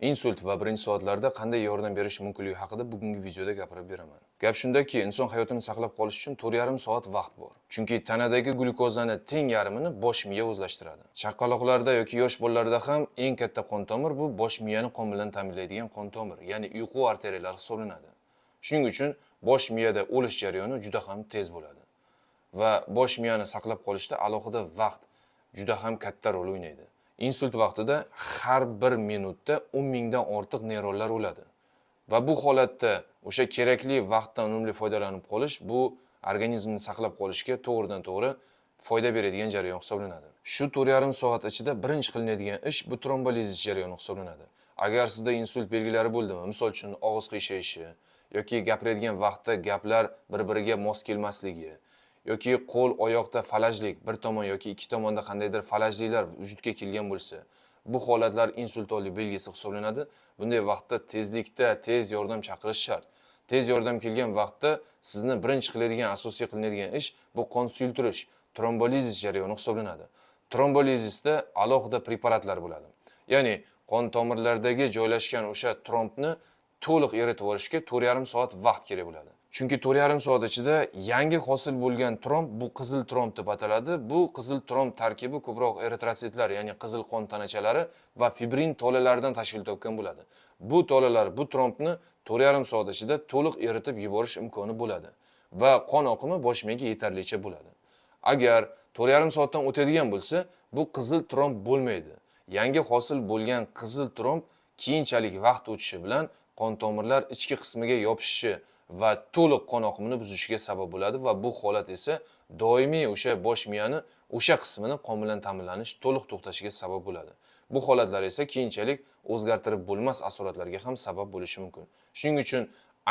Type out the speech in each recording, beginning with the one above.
Insult va birinchi soatlarda qanday yordam berish mumkinligi haqida bugungi videoda gapirib beraman. Gap shundaki, inson hayotini saqlab qolish uchun 4,5 soat vaqt bor. Chunki tanadagi glyukozani teng yarmini bosh miya o'zlashtiradi. Chaqaloqlarda yoki yosh bolalarda ham eng katta qon tomir bu bosh miyani qon bilan ta'minlaydigan qon tomir, ya'ni uyqu arteriyalari hisoblanadi. Shuning uchun bosh miyada o'lish jarayoni juda ham tez bo'ladi. Va bosh miyani saqlab qolishda alohida vaqt juda ham katta rol o'ynaydi. Insult vaqtida har bir minutda 10 mingdan ortiq neyronlar o'ladi. Va bu holatda o'sha kerakli vaqtdan unumli foydalanib qolish bu organizmni saqlab qolishga to'g'ridan to'g'ri foyda beradigan jarayon hisoblanadi. Shu 4,5 soat ichida birinchi qilinadigan ish bu trombolizis jarayoni hisoblanadi. Agar sizda insult belgilari bo'ldimi, misol uchun, og'iz qiyshayishi yoki gapiradigan vaqtda gaplar bir-biriga mos kelmasligi yoki qo'l oyoqda falajlik, bir tomon yoki ikki tomonda qandaydir falajliklar vujudga kelgan bo'lsa, bu holatlar insult oldi belgisi hisoblanadi. Bunday vaqtda tezlikda tez yordam chaqirish shart. Tez yordam kelgan vaqtda sizni birinchi qiladigan, asosiy qilinadigan ish bu qon suyultirish, trombolizis jarayoni hisoblanadi. Trombolizisda alohida preparatlar bo'ladi, ya'ni qon tomirlardagi joylashgan o'sha trombni to'liq eritib yuborishga 4,5 soat vaqt kerak bo'ladi. Chunki 4,5 soat ichida yangi hosil bo'lgan tromb bu qizil tromb deb ataladi. Bu qizil tromb tarkibi ko'proq eritrotsitlar, ya'ni qizil qon tanachalari va fibrin tolalaridan tashkil topgan bo'ladi. Bu tolalar bu trombni 4,5 soat ichida to'liq eritib yuborish imkoni bo'ladi va qon oqimi bosh miyaga yetarlicha bo'ladi. Agar 4,5 soatdan o'tadigan bo'lsa, bu qizil tromb bo'lmaydi. Yangi hosil bo'lgan qizil tromb keyinchalik vaqt o'tishi bilan qon tomirlar ichki qismiga yopishishi va to'liq qon oqimini buzishiga sabab bo'ladi va bu holat esa doimiy o'sha bosh miyani o'sha qismini qon bilan ta'minlanish to'liq to'xtashiga sabab bo'ladi. Bu holatlar esa keyinchalik o'zgartirib bo'lmas asoratlarga ham sabab bo'lishi mumkin. Shuning uchun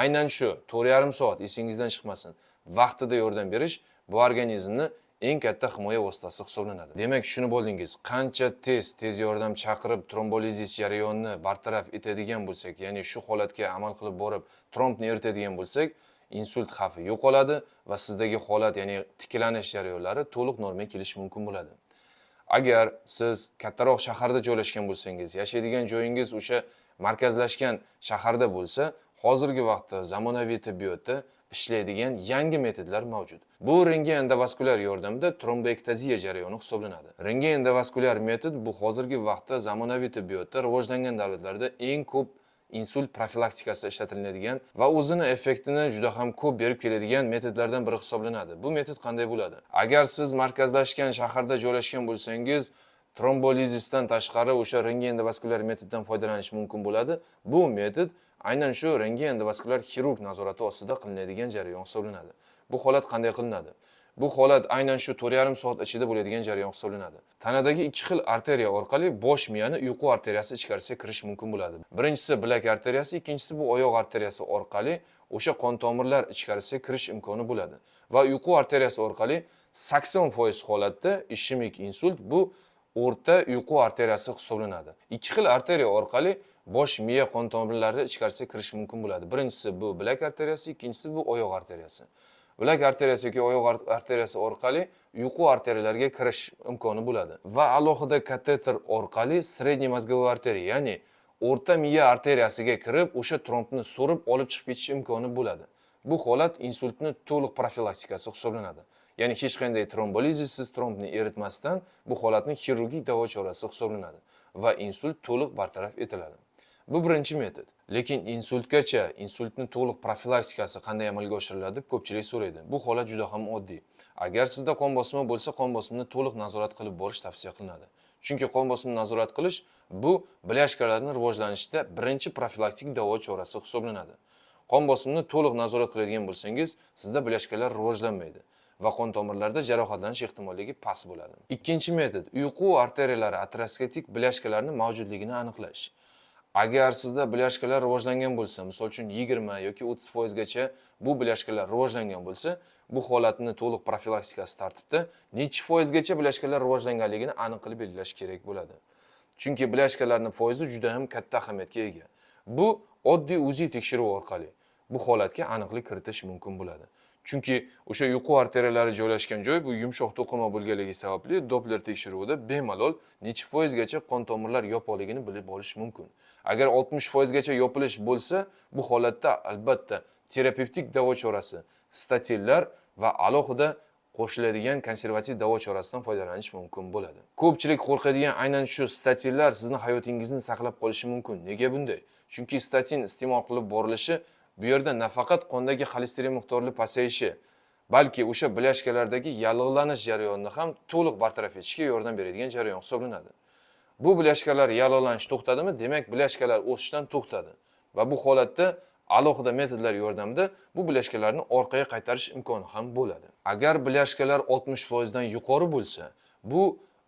aynan shu 4,5 soat esingizdan chiqmasin. Vaqtida yordam berish bu organizmni eng katta himoya vositasi hisoblanadi. Demak, tushunib oldingiz, qancha tez tez yordam chaqirib, trombolizis jarayonini bartaraf etadigan bo'lsak, ya'ni shu holatga amal qilib borib, trombni eritadigan bo'lsak, insult xavfi yo'qoladi va sizdagi holat, ya'ni tiklanish jarayonlari to'liq normaga kelishi mumkin bo'ladi. Agar siz kattaroq shaharda joylashgan bo'lsangiz, yashaydigan joyingiz o'sha markazlashgan shaharda bo'lsa, hozirgi vaqtda zamonaviy tibbiyotda ishlaydigan yangi metodlar mavjud. Bu rentgen endovaskulyar yordamida tromboektaziya jarayoni hisoblanadi. Rentgen endovaskulyar metod bu hozirgi vaqtda zamonaviy tibbiyotda rivojlangan davlatlarda eng ko'p insult profilaktikasida ishlatiladigan va o'zini effektini juda ham ko'p berib keladigan metodlardan biri hisoblanadi. Bu metod qanday bo'ladi? Agar siz markazlashgan shaharda joylashgan bo'lsangiz, trombolizisdan tashqari o'sha rentgen endovaskulyar metoddan foydalanish mumkin bo'ladi. Bu metod aynan shu rentgen endovaskulyar xirurg nazorati ostida qilinadigan jarayon hisoblanadi. Bu holat qanday qilinadi? Bu holat aynan shu 4,5 soat ichida bo'ladigan jarayon hisoblanadi. Tanadagi ikki xil arteriya orqali bosh miyani uyqu arteriyasi ichkarisiga kirish mumkin bo'ladi. Birinchisi bilak arteriyasi, ikkinchisi bu oyoq arteriyasi orqali o'sha qon tomirlar ichkarisiga kirish imkoni bo'ladi. Va uyqu arteriyasi orqali 80% holatda ishemik insult bu o'rta uyqu arteriyasi hisoblanadi. Ikki xil arteriya orqali bosh miya qon tomirlari ichkarisiga kirish mumkin bo'ladi. Birinchisi bu bilak arteriyasi, ikkinchisi bu oyoq arteriyasi. Bilak arteriyasi yoki oyoq arteriyasi orqali uyqu arteriyalariga kirish imkoni bo'ladi. Va alohida kateter orqali средний мозговой arteriya, ya'ni o'rta miya arteriyasiga kirib, o'sha trombni so'rib olib chiqib ketish imkoni bo'ladi. Bu holat insultni to'liq profilaktikasi hisoblanadi. Ya'ni hech qanday trombolizisiz, trombni eritmasdan bu holatni xirurgik davo chorasi hisoblanadi va insult to'liq bartaraf etiladi. Bu birinchi metod. Lekin insultgacha insultni to'liq profilaktikasi qanday amalga oshiriladi deb ko'pchilik so'raydi. Bu holat juda ham oddiy. Agar sizda qon bosimi bo'lsa, qon bosimini to'liq nazorat qilib borish tavsiya qilinadi. Chunki qon bosimini nazorat qilish bu бляшка larni rivojlanishida birinchi profilaktik davo chorasi hisoblanadi. Qon bosimini to'liq nazorat qiladigan bo'lsangiz, sizda бляшка lar rivojlanmaydi va qon tomirlarida jarohatlanish ehtimolligi past bo'ladi. Ikkinchi metod uyqu arteriyalari aterosklerotik бляшка larning mavjudligini aniqlash. Agar sizda бляшка lar rivojlangan bo'lsa, misol uchun, 20 yoki 30 foizgacha bu бляшка lar rivojlangan bo'lsa, bu holatni to'liq profilaktikasi tartibda nechi foizgacha бляшка lar rivojlanganligini aniq qilib belgilash kerak bo'ladi. Chunki бляшка larning foizi juda ham katta ahamiyatga ega. Bu oddiy UZI tekshiruv orqali bu holatga aniqlik kiritish mumkin bo'ladi. Chunki o'sha uyqu arteriyalari joylashgan joy bu yumshoq to'qima bo'lganligi sababli Doppler tekshiruvida bemalol necha foizgacha qon tomirlar yopiqligini bilib olish mumkin. Agar 60 foizgacha yopilish bo'lsa, bu holatda albatta terapevtik davo chorasi, statinlar va alohida qo'shiladigan konservativ davo chorasidan foydalanish mumkin bo'ladi. Ko'pchilik qo'rqadigan aynan shu statinlar sizni hayotingizni saqlab qolishi mumkin. Nega bunday? Chunki statin iste'mol qilib borilishi bu yerda nafaqat qondagi xolesterin miqdorini pasayishi, balki o'sha бляшка lardagi yallig'lanish jarayonini ham to'liq bartaraf etishga yordam beradigan jarayon hisoblanadi. Bu бляшка lar yallig'lanish to'xtadimi, demak, бляшка lar o'sishdan to'xtadi va bu holatda alohida metodlar yordamida bu бляшка larni orqaga qaytarish imkoni ham bo'ladi. Agar бляшка lar 60 foizdan yuqori bo'lsa, bu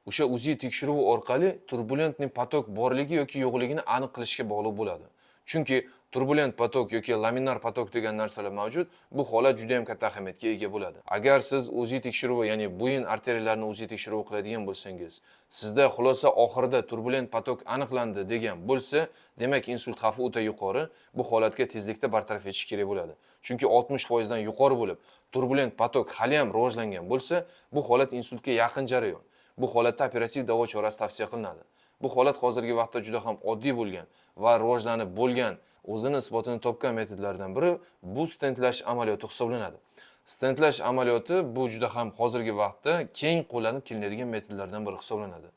o'sha УЗИ tekshiruvi orqali турбулентный поток borligi yoki yo'qligini aniq qilishga bog'liq bo'ladi. Chunki turbulent поток yoki laminar поток degan narsalar mavjud, bu holat juda ham katta ahamiyatga ega bo'ladi. Agar siz УЗИ tekshiruvi, ya'ni bo'yin arteriyalarini УЗИ tekshiruvi qiladigan bo'lsangiz, sizda xulosa oxirida turbulent поток aniqlandi degan bo'lsa, demak, insult xavfi o'ta yuqori. Bu holatga tezlikda bartaraf etish kerak bo'ladi. Chunki 60 foizdan yuqori bo'lib, turbulent поток hali ham rivojlangan bo'lsa, bu holat insultga yaqin jarayon. Bu holatda operativ davo chorasi tavsiya qilinadi. Bu holat hozirgi vaqtda juda ham oddiy bo'lgan va rivojlanib bo'lgan, o'zini isbotini topgan metodlardan biri bu stentlash amaliyoti hisoblanadi. Stentlash amaliyoti bu juda ham hozirgi vaqtda keng qo'llanib kelinadigan metodlardan biri hisoblanadi.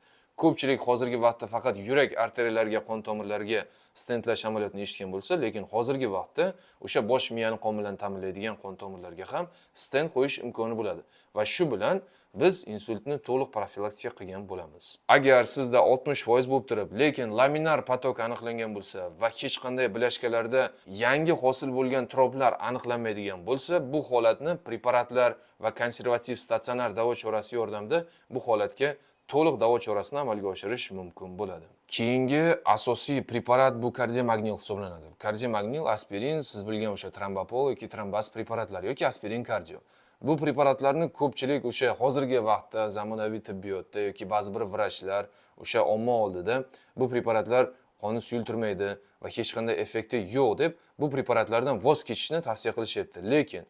Ko'pchilik hozirgi vaqtda faqat yurak arteriyalariga, qon tomirlariga stentlash amaliyotini eshitgan bo'lsa, lekin hozirgi vaqtda o'sha bosh miyani qon bilan ta'minlaydigan qon tomirlarga ham stent qo'yish imkoni bo'ladi va shu bilan biz insultni to'liq profilaktika qilgan bo'lamiz. Agar sizda 60% bo'lib turib, lekin laminar поток aniqlangan bo'lsa va hech qanday бляшка larda yangi hosil bo'lgan tromblar aniqlanmaydigan bo'lsa, bu holatni preparatlar va konservativ statsionar davo chorasi yordamida bu holatga to'liq davo chorasini amalga oshirish mumkin bo'ladi. Keyingi asosiy preparat bu Kardiomagnil hisoblanadi. Kardiomagnil, aspirin, siz bilgan o'sha Trombopol yoki Trombas preparatlari yoki Aspirin Kardio. Bu preparatlarni ko'pchilik o'sha hozirgi vaqtda zamonaviy tibbiyotda yoki ba'zi bir vrachlar o'sha omma oldida bu preparatlar qonni suyultirmaydi va hech qanday effekti yo'q deb bu preparatlardan voz kechishni tavsiya qilishyapti. Lekin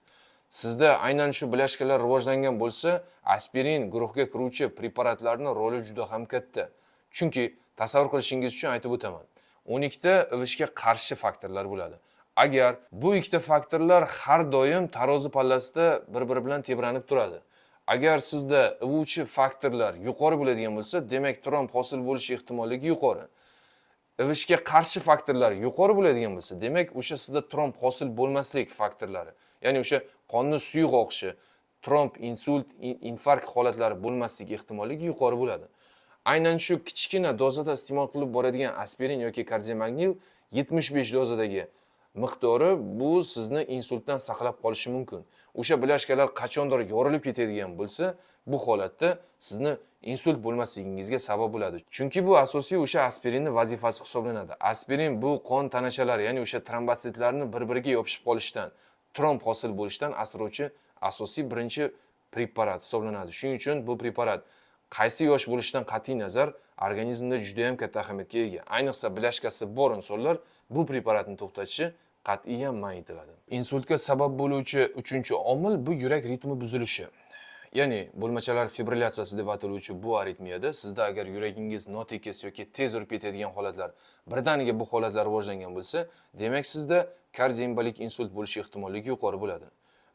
sizda aynan shu бляшка lar rivojlangan bo'lsa, aspirin guruhiga kiruvchi preparatlarni roli juda ham katta. Chunki tasavvur qilishingiz uchun aytib o'taman. 12 ta ivishga qarshi faktorlar bo'ladi. Agar bu ikkita faktorlar har doim tarozi pallasida bir-biri bilan tebranib turadi. Agar sizda ivuvchi faktorlar yuqori bo'ladigan bo'lsa, demak, tromb hosil bo'lish ehtimolligi yuqori. Ivishga qarshi faktorlar yuqori bo'ladigan bo'lsa, demak, o'sha sizda tromb hosil bo'lmaslik faktorlari, ya'ni o'sha qonni suyuq oqishi, tromb, insult, infarkt holatlari bo'lmasligi ehtimolligi yuqori bo'ladi. Aynan shu kichkina dozada iste'mol qilib boradigan aspirin yoki Kardiomagnil 75 dozadagi miqdori bu sizni insultdan saqlab qolishi mumkin. O'sha бляшка lar qachondir yorilib ketadigan bo'lsa, bu holatda sizni insult bo'lmasligingizga sabab bo'ladi. Chunki bu asosiy o'sha aspirinni vazifasi hisoblanadi. Aspirin bu qon tanachalari, ya'ni o'sha trombotsitlarni bir-biriga yopishib qolishidan, tromb hosil bo'lishidan asrovchi asosiy birinchi preparat hisoblanadi. Shuning uchun bu preparat qaysi yosh bo'lishidan qat'iy nazar organizmda juda ham katta ahamiyatga ega. Ayniqsa бляшка si bor insonlar bu preparatni to'xtatishi qat'iyan man etiladi. Insultga sabab bo'luvchi uchinchi omil bu yurak ritmi buzilishi. Ya'ni bo'lmachalar fibrilyatsiyasi deb ataluvchi bu aritmiyada sizda agar yuragingiz notekis yoki tez urib ketadigan holatlar, birdaniga bu holatlar rivojlangan bo'lsa, demak, sizda kardioembolik insult bo'lishi ehtimolligi yuqori bo'ladi.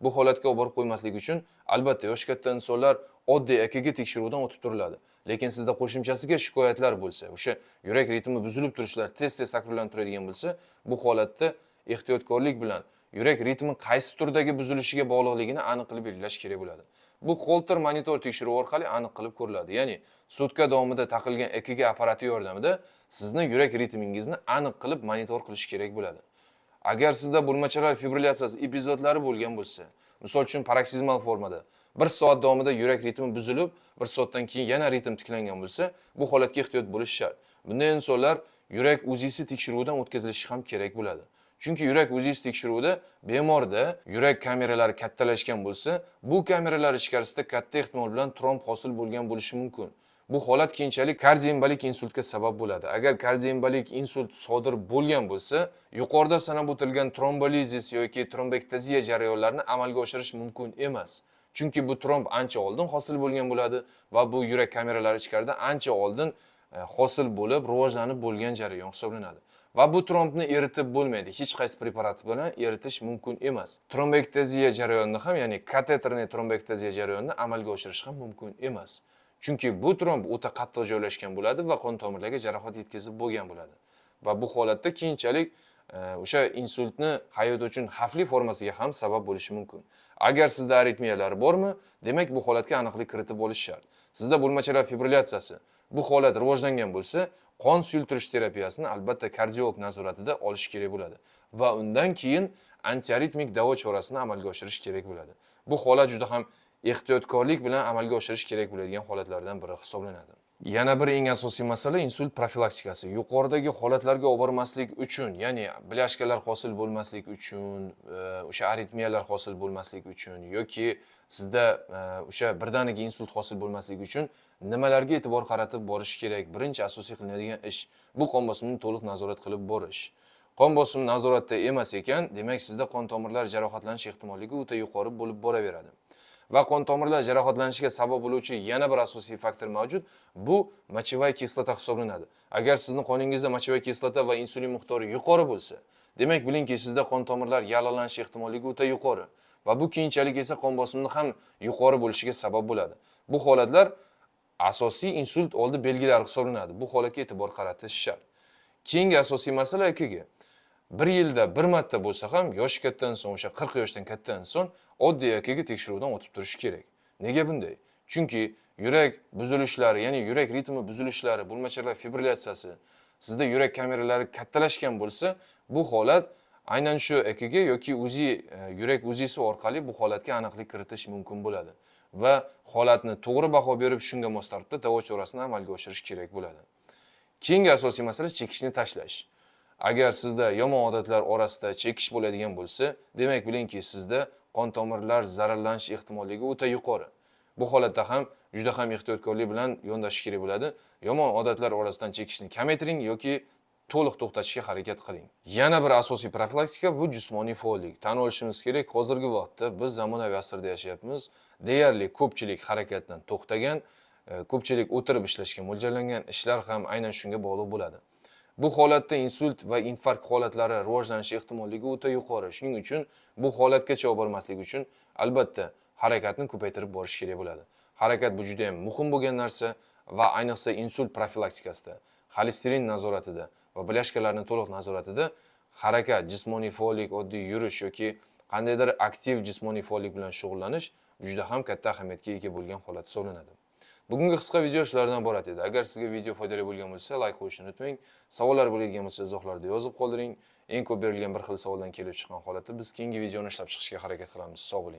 Bu holatga olib borib qo'ymaslik uchun albatta yoshi katta insonlar oddiy EKG tekshiruvidan o'tib turiladi. Lekin sizda qo'shimchasiga shikoyatlar bo'lsa, o'sha yurak ritmi buzilib turishlar tez-tez takrorlanib turadigan bo'lsa, bu holatda ehtiyotkorlik bilan yurak ritmi qaysi turdagi buzilishiga bog'liqligini aniq qilib belgilash kerak bo'ladi. Bu Holter monitor tekshiruvi orqali aniq qilib ko'riladi. Ya'ni sutka davomida taqilgan EKG apparati yordamida sizni yurak ritmingizni aniq qilib monitor qilish kerak bo'ladi. Agar sizda bo'lmachalar fibrilyatsiyasi epizodlari bo'lgan bo'lsa, misol uchun paroksizmal formada bir soat davomida yurak ritmi buzilib, bir soatdan keyin yana ritm tiklangan bo'lsa, bu holatga ehtiyot bo'lish shart. Bunday insonlar yurak УЗИ si tekshiruvidan o'tkazilishi ham kerak bo'ladi. Chunki yurak УЗИ si tekshiruvida bemorda yurak kameralari kattalashgan bo'lsa, bu kameralar ichkarisida katta ehtimol bilan tromb hosil bo'lgan bo'lishi mumkin. Bu holat keyinchalik kardioembolik insultga sabab bo'ladi. Agar kardioembolik insult sodir bo'lgan bo'lsa, yuqorida sanab o'tilgan trombolizis yoki trombektaziya jarayonlarini amalga oshirish mumkin emas. Chunki bu tromb ancha oldin hosil bo'lgan bo'ladi va bu yurak kameralari ichkarida ancha oldin hosil bo'lib, rivojlanib bo'lgan jarayon hisoblanadi. Va bu trombni eritib bo'lmaydi. Hech qaysi preparat bilan eritish mumkin emas. Trombektaziya jarayonini ham, ya'ni катетерный trombektaziya jarayonini amalga oshirish ham mumkin emas. Chunki bu tromb o'ta qattiq joylashgan bo'ladi va qon tomirlarga jarohat yetkazib bo'lgan bo'ladi. Va bu holatda keyinchalik o'sha insultni hayot uchun xavfli formasiga ham sabab bo'lishi mumkin. Agar sizda aritmiyalar bormi, demak, bu holatga aniqlik kiritib olish shart. Sizda bo'lmachalar fibrilyatsiyasi, bu holat rivojlangan bo'lsa, qon suyultirish terapiyasini albatta kardiolog nazoratida olish kerak bo'ladi va undan keyin antiaritmik davo chorasini amalga oshirish kerak bo'ladi. Bu holat juda ham ehtiyotkorlik bilan amalga oshirish kerak bo'ladigan holatlardan biri hisoblanadi. Yana bir eng asosiy masala insult profilaktikasi. Yuqoridagi holatlarga olib bormaslik uchun, ya'ni бляшка lar hosil bo'lmaslik uchun, o'sha aritmiyalar hosil bo'lmaslik uchun yoki sizda o'sha birdaniga insult hosil bo'lmasligi uchun nimalarga e'tibor qaratib borish kerak? Birinchi asosiy qilinadigan ish bu qon bosimini to'liq nazorat qilib borish. Qon bosimi nazoratda emas ekan, demak, sizda qon tomirlar jarohatlanish ehtimolligi o'ta yuqori bo'lib boraveradi. Va qon tomirlar jarohatlanishiga sabab bo'luvchi yana bir asosiy faktor mavjud. Bu мочевая kislota hisoblanadi. Agar sizni qoningizda мочевая kislota va insulin miqdori yuqori bo'lsa, demak, bilingki, sizda qon tomirlar yallig'lanish ehtimolligi o'ta yuqori va bu keyinchalik esa qon bosimini ham yuqori bo'lishiga sabab bo'ladi. Bu holatlar asosiy insult oldi belgilari hisoblanadi. Bu holatga e'tibor qaratish shart. Keyingi asosiy masala EKG. Bir yilda bir marta bo'lsa ham, yoshi katta inson, o'sha 40 yoshdan katta inson oddiy EKG tekshiruvdan o'tib turishi kerak. Nega bunday? Chunki yurak buzilishlari, ya'ni yurak ritmi buzilishlari, bo'lmachalar fibrilyatsiyasi, sizda yurak kameralari kattalashgan bo'lsa, bu holat aynan shu EKG yoki UZI, yurak UZIsi orqali bu holatga aniqlik kiritish mumkin bo'ladi va holatni to'g'ri baho berib, shunga mos tartibda davo chorasini amalga oshirish kerak bo'ladi. Keyingi asosiy masala chekishni tashlash. Agar sizda yomon odatlar orasida chekish bo'ladigan bo'lsa, demak, bilingki, sizda qon tomirlar zararlanish ehtimolligi o'ta yuqori. Bu holatda ham juda ham ehtiyotkorlik bilan yondashish kerak bo'ladi. Yomon odatlar orasidan chekishni kamaytiring yoki to'liq to'xtatishga harakat qiling. Yana bir asosiy profilaktika bu jismoniy faollik. Tan olishimiz kerak, hozirgi vaqtda biz zamonaviy asrda yashayapmiz. Deyarli ko'pchilik harakatdan to'xtagan, ko'pchilik o'tirib ishlashga mo'ljallangan, ishlar ham aynan shunga bog'liq bo'ladi. Bu holatda insult va infarkt holatlari rivojlanishi ehtimolligi o'ta yuqori. Shuning uchun bu holatgacha olib bormaslik uchun albatta harakatni ko'paytirib borish kerak bo'ladi. Harakat bu juda ham muhim bo'lgan narsa va ayniqsa insult profilaktikasida, xolesterin nazoratida va бляшка larni to'liq nazoratida harakat, jismoniy faollik, oddiy yurish yoki qandaydir aktiv jismoniy faollik bilan shug'ullanish juda ham katta ahamiyatga ega bo'lgan holat hisoblanadi. Bugungi qisqa video shulardan iborat edi. Agar sizga video foydali bo'lgan bo'lsa, layk qo'yishni unutmang. Savollar bo'ladigan bo'lsa, izohlarda yozib qoldiring. Eng ko'p berilgan bir xil savoldan kelib chiqqan holatda biz keyingi videoni ishlab chiqishga harakat qilamiz. Sog' bo'ling.